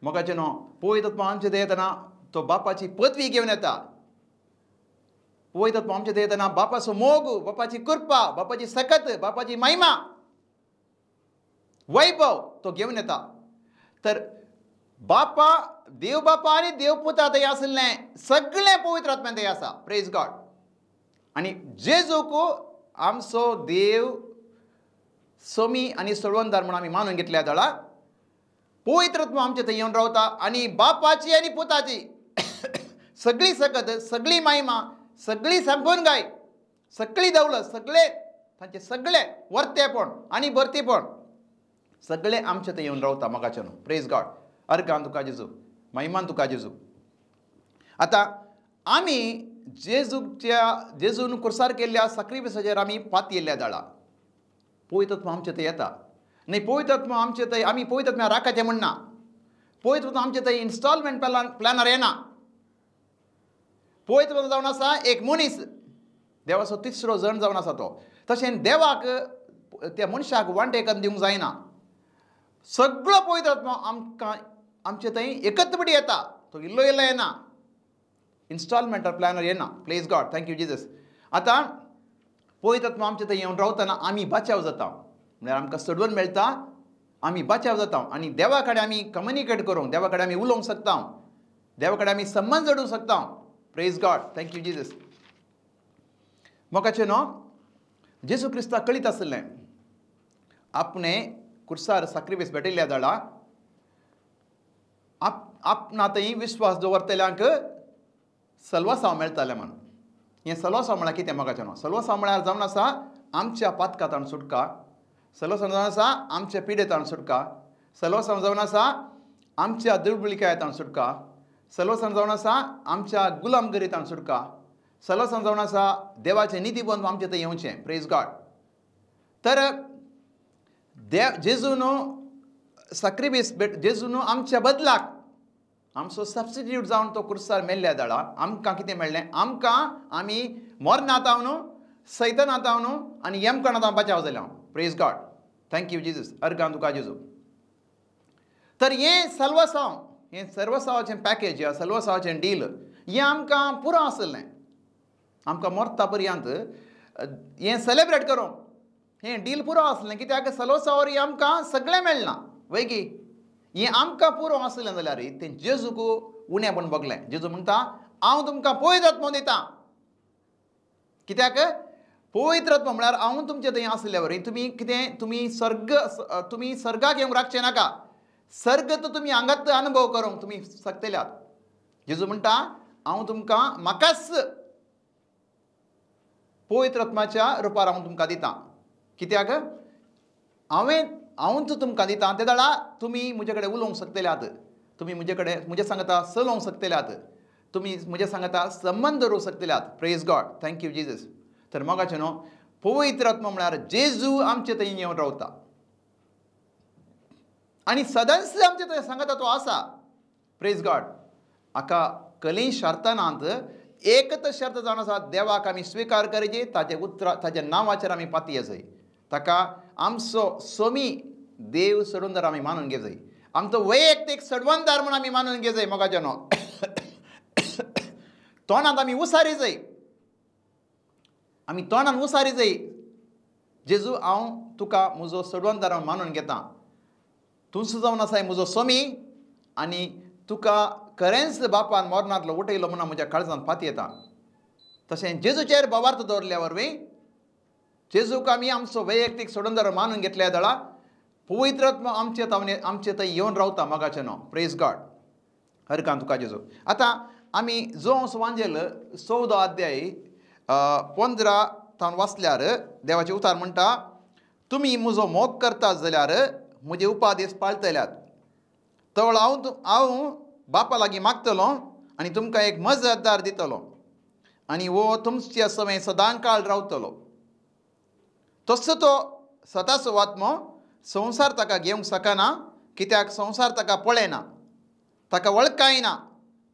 मोगाचें न्हू पवित्र आत्मा आमचे थंय येताना तो बापाची पदवी घेवन येता. पवित्र आत्मा आमचे थंय येताना बापाचो मोग बापाची कृपा बापाची सकत बापाची महिमा वैभव तो घेवन येता. तर बापा देव बापा आनी देवपुता थंय आशिल्लें सगळें पवित्र आत्म्यान थंय आसा. प्रेज गॉड आनी जेजूक आमचो देव समी आनी सडवणदार म्हूण आमी मानून घेतल्या दळा पवित्र आत्मा आमचे थंय येवन रावता आनी बापाची आनी पुताची सगळी सकत सगळी महिमा सगळी संपूर्ण गाय सगळी दौलत सगळे तांचे सगळे वर्तेपण आनी भरतीपण सगळे आमचे थंय येवन रावता. मोगाचें न्हू प्रेज गॉड अर्गान तुका जेजू महिमान तुका जेजू. आतां आमी जेजूच्या जेजून कुर्सार केल्ल्या साक्रिफिसाचेर आमी पातयेल्ल्या दळा पवित्र आत्मा आमचे थंय येता. न्हय पवित्र आत्मा आमचे थंय आमी पवित्र आत्म्या राखाचें म्हणना, पवित्र आत्मा आमचे थंय इन्स्टॉलमेंट प्लॅनार येना. पवित्र आत्मा जावन आसा एक मनीस देवाचो तिसरो जण जावन आसा तो. तशें देवाक त्या मनशाक वांटेकन दिवंक जायना. सगळो पवित्र आत्मा आमकां आमचे थंय एकत्रपटी येता, तो इल्लो इल्लो येना, इन्स्टॉलमेंट प्लॅनार येना. Praise God thank you Jesus. आतां पवित्र आत्मा आमचे थंय येवन रावतना आमी बाचाव जाता, म्हळ्यार आमकां सडवण मेळटा, आमी बाचाव जाता आनी देवा कडेन आमी कम्युनिकेट करूंक देवा कडेन आमी उलोवंक शकता, देवा कडेन आमी संबंद जोडूंक शकता. Praise God thank you Jesus. मोगाचें न्हू जेजू क्रिस्ताक कळीत आशिल्लें आपणें कुर्सार साक्रिफीस भेटयल्ल्या दळा आपणा थंय विश्वास दवरतल्यांक सलवासांव मेळटालें म्हणून. हें सलवासांव म्हळ्यार कितें मोगाचें? सलवासांव म्हळ्यार जावन आसा आमच्या पातकांतान सुटका, सलवासांव जावन आसा आमच्या पिडेतान सुटका, सलवासांव जावन आसा आमच्या दुर्बलिकायेतान सुटका, सलवासांव जावन आसा आमच्या गुलामगिरीतान सुटका, सलवासांव जावन आसा देवाचें नितीबंद आमचें थंय येवचें. Praise God. तर देव जेजून साक्रिफीस जेजून आमच्या बदलाक आमचो सबस्टिट्यूट जावन तो कुर्सार मेल्ल्या दळा आमकां कितें मेळ्ळें? आमकां आमी मरणांत हांव न्हू, सैतनांत हांव न्हू आनी यमकणांत हांव बचाव जालें हांव. Praise God. Thank you Jesus. अर्गां तुका जेजू. तर हें सलवासांव, हें सर्वसांवाचें पॅकेज, ह्या सलवासांवाचें डील हें आमकां पुरो आसलें. आमकां मरता पर्यंत हें सेलेब्रेट करूंक हें डील पुरो आसलें. कित्याक सलवासांवर हें आमकां सगळें मेळना वयगी. हें आमकां पुरो आसलें जाल्यार तें जेजूक उणें म्हूण बगलें. जेजू म्हणटा हांव तुमकां पवित्र आत्मो दिता. कित्याक पवित्र आत्मो म्हळ्यार हांव तुमचे थंय आसल्या वरी तुमी कितें तुमी सर्ग तुमी सर्गाक येवंक राखचें नाका, सर्ग तर तुमी हांगात अनुभव करूंक तुमी शकतल्यात. जेजू म्हणटा हांव तुमकां म्हाकाच पवित्र आत्माच्या रुपार हांव तुमकां दिता. कित्याक हांवें हांवूच तुमकां दिता ते दळा तुमी म्हजे कडेन उलोवंक शकतल्यात, तुमी म्हजे कडेन म्हज्या सांगता चलोवंक शकतल्यात, तुमी म्हज्या सांगता संबंद दवरूंक शकतल्यात. Praise God. Thank you Jesus. तर मोगाचें न्हू, पवित्र आत्मो म्हळ्यार जेजू आमचे थंय येवन रावता आनी सदांच आमचे थंय सांगता तो आसा. Praise God. हाका कली शर्तनांत एकच शर्त जावन आसा, देवाक आमी स्विकार करची, ताजे उतरा ताज्या नांवाचेर आमी पातये जाय, ताका आमचो सोमी देव सडवंदार आमी मानून घेवं जाय, आमचो वैयक्तीक सडवंदार म्हूण आमी मानून घेवं जाय. मोगाचें न्हू, तोंडांत आमी उसारी जाय, आमी तोंडान उसारी जाय, जेजू हांव तुका म्हजो सडवंदार हांव मानून घेता, तूंच जावन आसाय म्हजो सोमी आनी तुका खरेंच बापान मरणांतलो उठयलो म्हणून म्हज्या काळजांत पाती येता. तशें जेजूचेर भावार्थ दवरल्या वरवीं जेजूक आमी आमचो वैयक्तीक सोडून मानून घेतल्या दळा पवित्र आत्मो आमचे तावणे आमचे थंय येवन रावता. मोगाचें न्हू. Praise God. हरकान तुका जेजू. आतां आमी जो वांजेल 14 अध्याय 15 तावन वाचल्यार देवाचें उतार म्हणटा तुमी म्हजो मोग करता जाल्यार म्हजे उपादेश पाळटल्यात, तवळ हांव हांव बापा लागीं मागतलो आनी तुमकां एक मजतदार दितलो आनी हो तुमच्या सवय सदांकाळ रावतलो. तसो तो सदांचो आत्मो संवसार ताका घेवंक शकना, कित्याक संवसार ताका पळयना, ताका वळखायना,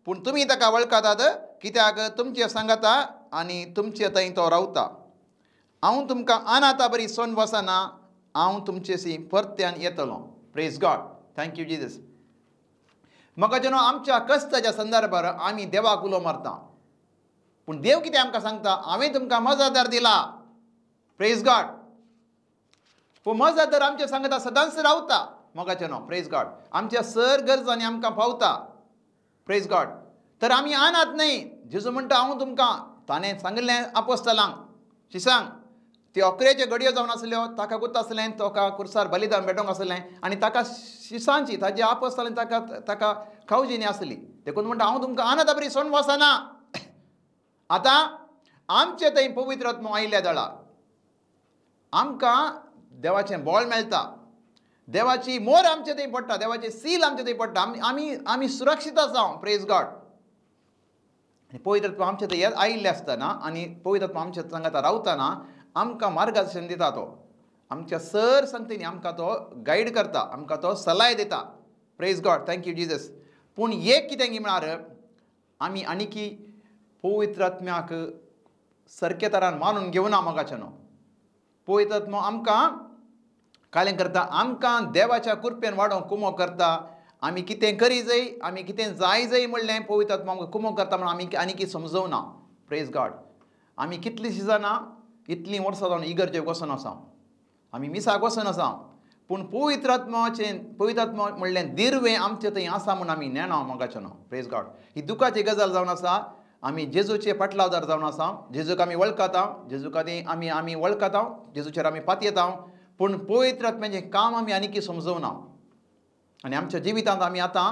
पूण तुमी ताका वळखतात कित्याक तुमचे सांगता आनी तुमचे थंय तो रावता. हांव तुमकां अनाथा बरी सोन वचना, हांव तुमचेशी परत्यान येतलो. Praise God. Thank you Jesus. म्हाका जेन्ना आमच्या कश्टाच्या संदर्भार आमी देवाक उलो मारता, पूण देव कितें आमकां सांगता, हांवें तुमकां मजादार दिला. Praise God. पूण मजादार आमच्या सांगता सदांच रावता. मोगाचें न्हू. Praise God. आमच्या सर गरजांनी आमकां पावता. Praise God. तर आमी अनाथ न्हय. जेजू म्हणटा हांव तुमकां, ताणें सांगिल्लें आपोस्तलांक शिसांक, त्यो अकरेच्यो घडयो जावन आसल्यो, ताका गुत्त आसलें, ताका कुर्सार बलिदान भेटोवंक आसलें आनी ताका शिसांची ताजी आपोस्तलांनी ताका ताका खावजिणी आसली. देखून म्हणटा हांव तुमकां अनाथा बरी सोडून वचना. आतां आमचे थंय पवित्र आत्मो आयिल्ल्या दळा आमकां देवाचें बळ मेळटा, देवाची मोर आमचे थंय पडटा, देवाची सील आमचे थंय पडटा, आमी आमी आमी सुरक्षीत आसा. Praise God. आनी पवित्र आत्मो आमचे थंय आयिल्ले आसतना आनी पवित्र आत्मो आमच्या सांगाता रावतना आमकां मार्गदर्शन दिता, तो आमच्या सर संगतींनी आमकां तो गायड करता, आमकां तो सलाय दिता. Praise God. Thank you Jesus. पूण एक कितें म्हळ्यार आमी आनीकी पवित्र आत्म्याक सारके तरान मानून घेवना. मोगाचें न्हू. पवित्र आत्मो आमकां कालें करता, आमकां देवाच्या कृपेन वाडोवंक कुमो करता. आमी कितें करी जाय, आमी कितें जाय जाय म्हणलें पवित्र आत्मो आमकां कुमो करता म्हणून आमी आनीकी समजवना. Praise God. आमी कितलींशीं जाणां इतलीं वर्सां जावन इगर्जेक वचून आसा, आमी मिसाक वचून आसा, पूण पवित्र आत्माचें पवित्र आत्मो म्हणलें दिर्वें आमचें थंय आसा म्हूण आमी नेणा. मोगाचें न्हू. Praise God. ही दुखाची गजाल जावन आसा. आमी जेजूचे पाटलावदार जावन आसा, जेजूक आमी वळखता, जेजूक आमी आमी वळखता, जेजूचेर आमी पातयेता, पूण पवित्र आत्म्याचें काम आमी आनीकी समजवना. आनी आमच्या जिवितांत आमी आतां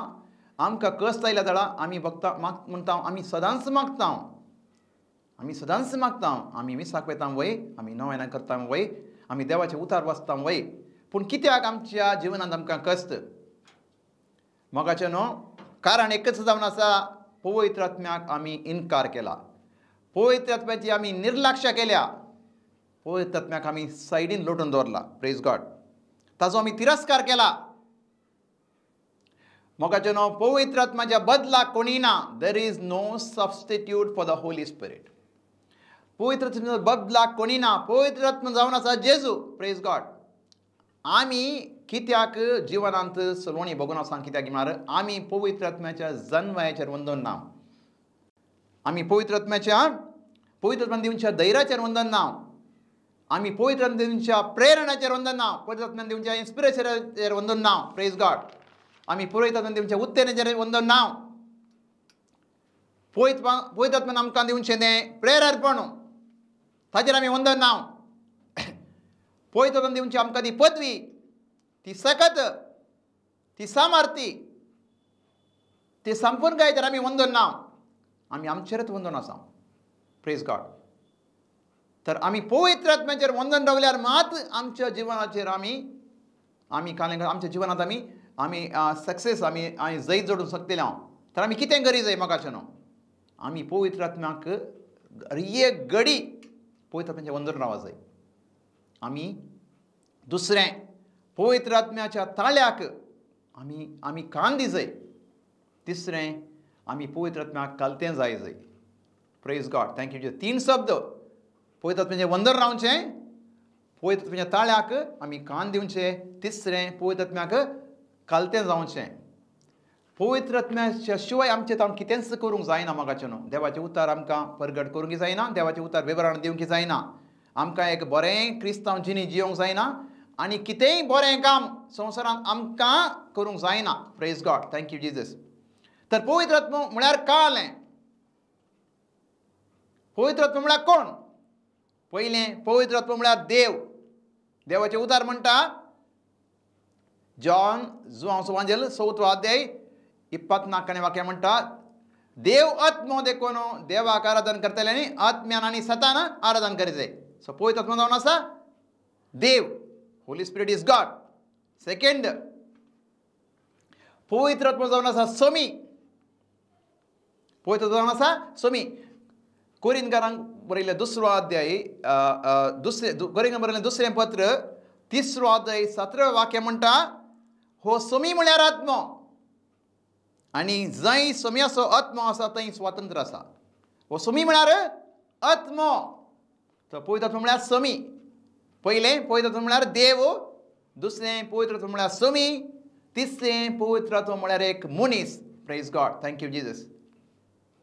आमकां कश्ट आयल्या जाल्यार आमी भक्ता म्हणटा आमी सदांच मागता, आमी सदांच मागता, आमी मिसाक वयता वय, आमी नवेनां करता वय, आमी देवाचें उतार वाचता वय, पूण कित्याक आमच्या जिवनांत आमकां कश्ट? मोगाचें न्हू कारण एकच जावन आसा, पवित्र आत्म्याक आमी इनकार केला, पवित्र आत्म्याची आमी निर्लक्ष केल्या, पवित्र आत्म्याक आमी सायडीन लोटून दवरला। प्रेज गॉड। ताजो आमी तिरस्कार केला। मोगाचें न्हू पवित्र आत्म्याच्या बदलाक कोणी ना। There is no substitute for the Holy Spirit. पवित्र आत्म्याच्या बदलाक कोणी ना। पवित्र आत्मा जावन आसा जेजू। Praise God. आमी कित्याक जिवनांत सलोणी बगून आसा? कित्याक म्हळ्यार आमी पवित्र आत्म्याच्या जन्माचेर वंदन ना, आमी पवित्र आत्म्याच्या पवित्र आत्म्यान दिवच्या धैर्याचेर वंदन ना, आमी पवित्र आत्म्यान दिवच्या प्रेरणाचेर वंदन ना, पवित्र आत्म्यान दिवच्या इन्स्पिरेशनाचेर वंदन ना। प्रेज गॉड। आमी पवित्र आत्म्यान दिवच्या उत्तेजनाचेर वंदन ना। पवित्र आत्म्यान आमकां दिवचें तें प्रेरणपण ताचेर आमी वंदन ना। पवित्र आत्म्यान दिवची आमकां ती पदवी, ती सकत, ती सामर्थ्य, ती संपूर्ण गायचेर आमी वंदन ना। आमी आमचेरच वंदन आसा। Praise God. तर आमी पवित्र आत्म्याचेर वंदन रावल्यार मात आमच्या जिवनाचेर आमी आमी काल आमच्या जिवनांत आमी आमी सक्सेस आमी आमी जैत जोडूंक शकतले हांव। तर आमी कितें करी जाय मोगाचें न्हू? आमी पवित्र आत्म्याक एक घडी पवित्र आत्म्याचें वंदन रावपाक जाय। आमी दुसरें पवित्र आत्म्याच्या ताळ्याक आमी आमी कान दी जाय। तिसरें आमी पवित्र आत्म्याक कलतें जाय जाय। Praise God. Thank you. तीन शब्द, पवित्र आत्म्याचें वंदन रावचें, पवित्र आत्म्याच्या ताळ्याक आमी कान दिवचें, तिसरें पवित्र आत्म्याक कलतें जावचें। पवित्र आत्म्याच्या शिवाय आमचें ताण कितेंच करूंक जायना मोगाचें न्हू। देवाचें उतार आमकां परगट करूंक जायना, देवाचें उतार विवरण दिवंक जायना, आमकां एक बरें क्रिस्तांव जिणी जियोंक जायना आनी कितेंय बरें काम संवसारांत आमकां करूंक जायना। Praise God. Thank you Jesus. तर पवित्र आत्मो म्हळ्यार कालें? पवित्र आत्मो म्हळ्यार कोण? पयलें पवित्र आत्मो म्हळ्यार देव। देवाचें उतार म्हणटा जॉन जुआंव सुवांजेल 4 अध्याय 24 वाक्य म्हणटा, देव आत्मो देखून देवाक आराधन करतले आनी आत्म्यान आनी सतान आराधन करी जाय। सो पवित्र आत्मो जावन आसा देव। Holy Spirit is God. Second, पवित्र आत्मो जावन आसा सोमी। पवित्र जावन आसा सोमी। कोरिंथकारांक बरयल्लें 2 अध्याय दुसरें कोरिंथकारांक बरयल्लें 2 पत्र 3 अध्याय 17 वाक्य म्हणटा, हो सोमी म्हळ्यार आत्मो आनी जंय सोम्याचो आत्मो आसा थंय स्वातंत्र्य आसा। हो सोमी म्हळ्यार आत्मो। तर पवित्र आत्मो म्हळ्यार सोमी। पयलें पवित्र आत्मो म्हळ्यार देव, दुसरें पवित्र आत्मो म्हळ्यार सोमी, तिसरें पवित्र आत्मो म्हळ्यार एक मनीस। Praise God. Thank you Jesus.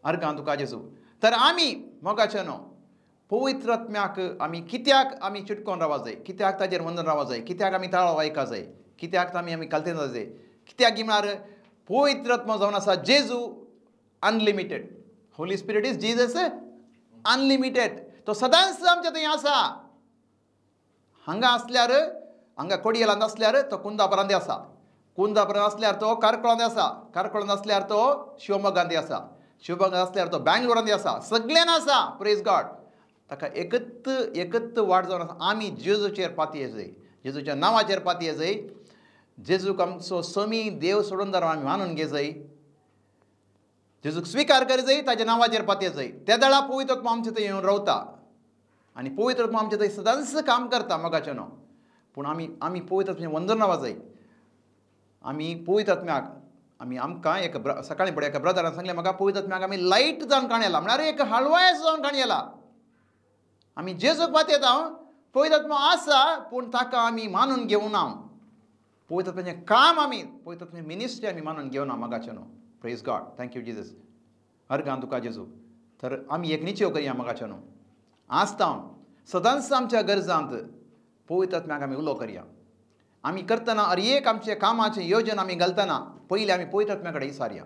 अर्गां तुका जेजू। तर आमी मोगाचें न्हू पवित्र आत्म्याक आमी कित्याक आमी चिटकोन रावपाक जाय, कित्याक ताजेर वंदन रावपाक जाय, कित्याक आमी ताळो आयकपाक जाय, कित्याक आमी आमी कलतें जावंक जाय? कित्याक म्हळ्यार पवित्र आत्मो जावन आसा जेजू unlimited. Holy Spirit is Jesus unlimited. तो सदांच आमच्या थंय आसा। हांगा आसल्यार, हांगा कोडियलांत आसल्यार तो कुंदापुरांत आसा, कुंदापुरांत आसल्यार तो कारकळांत आसा, कारकळांत आसल्यार तो शिवमोगांत आसा, शिवमोगांत आसल्यार तो बँगलोरांत आसा, सगळ्यान आसा। Praise God. ताका एकत एकत वाट जावन आसा। आमी जेजूचेर पातये जाय, जेजूच्या नांवाचेर पातये जाय, जेजूक आमचो समी देव सोडून दार आमी मानून घेजाय, जेजूक स्विकार करी जाय, ताच्या नांवाचेर पातये जाय। त्या वेळार पवित्र आत्मो आमचे थंय येवन रावता आनी पवित्र आत्मो आमचे थंय सदांच काम करता मोगाचें न्हू। पूण आमी आमी पवित्र आत्म्याचें वंदन रावपाक जाय। आमी पवित्र आत्म्याक आमी आमकां एक सकाळीं फुडें एका ब्रदरान सांगलें म्हाका, पवित्र आत्म्याक आमी लायट जावन काण येला, म्हळ्यार एक हळवायस जावन काण येला। आमी जेजूक पातयेता, पवित्र आत्मो आसा पूण ताका आमी मानून घेवना। पवित्र आत्म्याचें काम आमी, पवित्र आत्म्याचें मिनिस्ट्री आमी मानून घेवना मोगाचें न्हू। Praise God. Thank you Jesus. अर्गां तुका जेजू। तर आमी एक निश्चय करया मोगाचें न्हू, आसता सदांच आमच्या गरजांत पवित्र आत्म्याक आमी उलो करया। आमी करतना हर एक आमचे कामाचें योजन आमी घालतना पयलीं आमी पवित्र आत्म्या कडेन विचारया।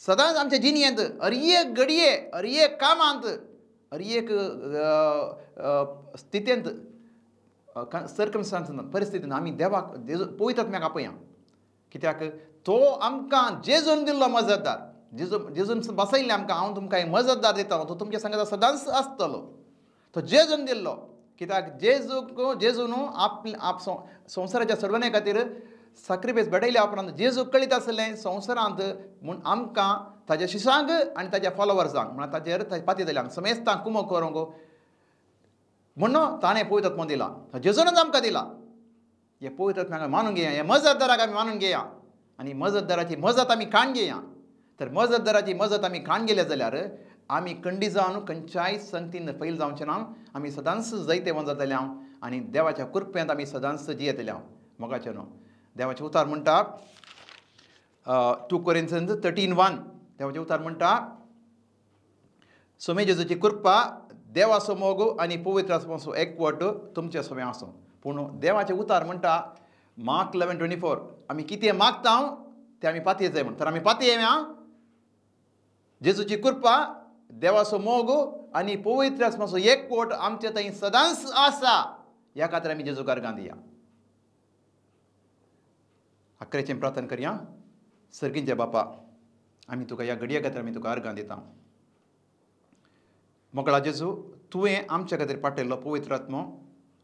सदांच आमच्या जिणेंत हर एक घडये, हर एक कामांत, हर एक स्थितींत, सर्कमस्टांस परिस्थितीन आमी देवाक पवित्र आत्म्याक आपया। कित्याक तो आमकां जेजून दिल्लो मजतदार, जेजू जेजून बसयल्लें आमकां, हांव तुमकां मजतदार दिता, तो तुमच्या संगता सदांच आसतलो। तो जेजून दिल्लो, कित्याक जेजूक जेजू न्हू आप संवसाराच्या सोडवणे खातीर साक्रिफायस भेटयल्या उपरांत जेजूक कळीत आसलें संवसारांत म्हूण आमकां ताज्या शिसांक आनी ताज्या फॉलोवर्सांक म्हळ्यार ताजेर पाती जाल्यांक समेस्तांक कुमक करूंक म्हणून ताणें पवित्र आत्मो दिला। जेजूनच आमकां दिला। हे पवित्र आत्म्याक आमी मानून घेया, हे मजतदाराक आमी मानून घेया आनी मजतदाराची मजत आमी काण घेया। तर मजतदाराची मजत आमी काण गेले जाल्यार आमी कंडी जावन खंयच्याय संगतीन फैल जावचें ना, आमी सदांच जैतेवंत जातले हांव आनी देवाच्या कृपेंत आमी सदांच जियेतले हांव। मोगाचें न्हू देवाचें उतार म्हणटा 2 Corinthians 13:1 देवाचें उतार म्हणटा सोमे जेजूची कृपा देवाचो मोग आनी पवित्र आत्म्याचो एकवट तुमचे समें आसूं। पूण देवाचें उतार म्हणटा मार्क 11:24 आमी कितें मागता तें आमी पातये जाय म्हण, तर आमी पातयेया जेजूची कृपा देवाचो मोग आनी पवित्र आत्म्याचो एकवट आमचे थंय सदांच आसा, ह्या खातीर आमी जेजूक अर्गां दिया। अकरेचें प्रार्थना करया। सर्गींच्या बापा, आमी तुका ह्या घडये खातीर आमी तुका अर्गां दिता। मोगळा जेजू, तुवें आमच्या खातीर पाठयल्लो पवित्र आत्मो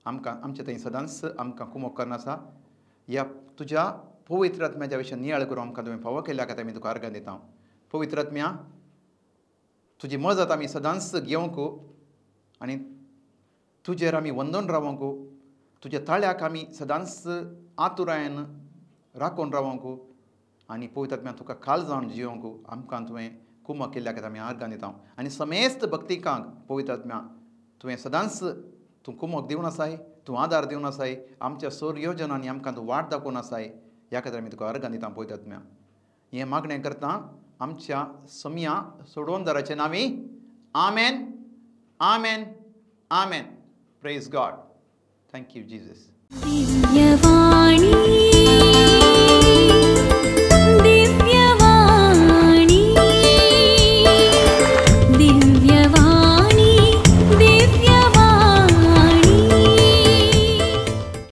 आमकां आमचे थंय सदांच आमकां कुमक करून आसा। ह्या तुज्या पवित्र आत्म्याच्या विशय नियाळ करून आमकां तुवें फावो केल्ल्या खातीर आमी तुका अर्गां दिता। पवित्र आत्म्या, तुजी मजत आमी सदांच घेवंक आनी तुजेर आमी वंदून रावंक, तुज्या ताळ्याक आमी सदांच आतुरायेन राखून रावंक आनी पवित्र आत्म्या तुका खाल जावन जियोंक आमकां तुवें कुमक केल्ल्या खातीर आमी अर्गां दिता। आनी समेस्त भक्तिकांक पवित्र आत्म्या तुवें सदांच तूं कुमक दिवन आसाय, तूं आदार दिवन आसाय, आमच्या सोर योजनांनी आमकां तूं वाट दाखोवन आसाय, ह्या खातीर आमी तुका अर्गां दिता। पवित्र आत्म्या हें मागणें करता आमच्या सम्या सोडोवनदाराचे नांवी, आमेन, आमेन, आमेन। Praise God. Thank you Jesus.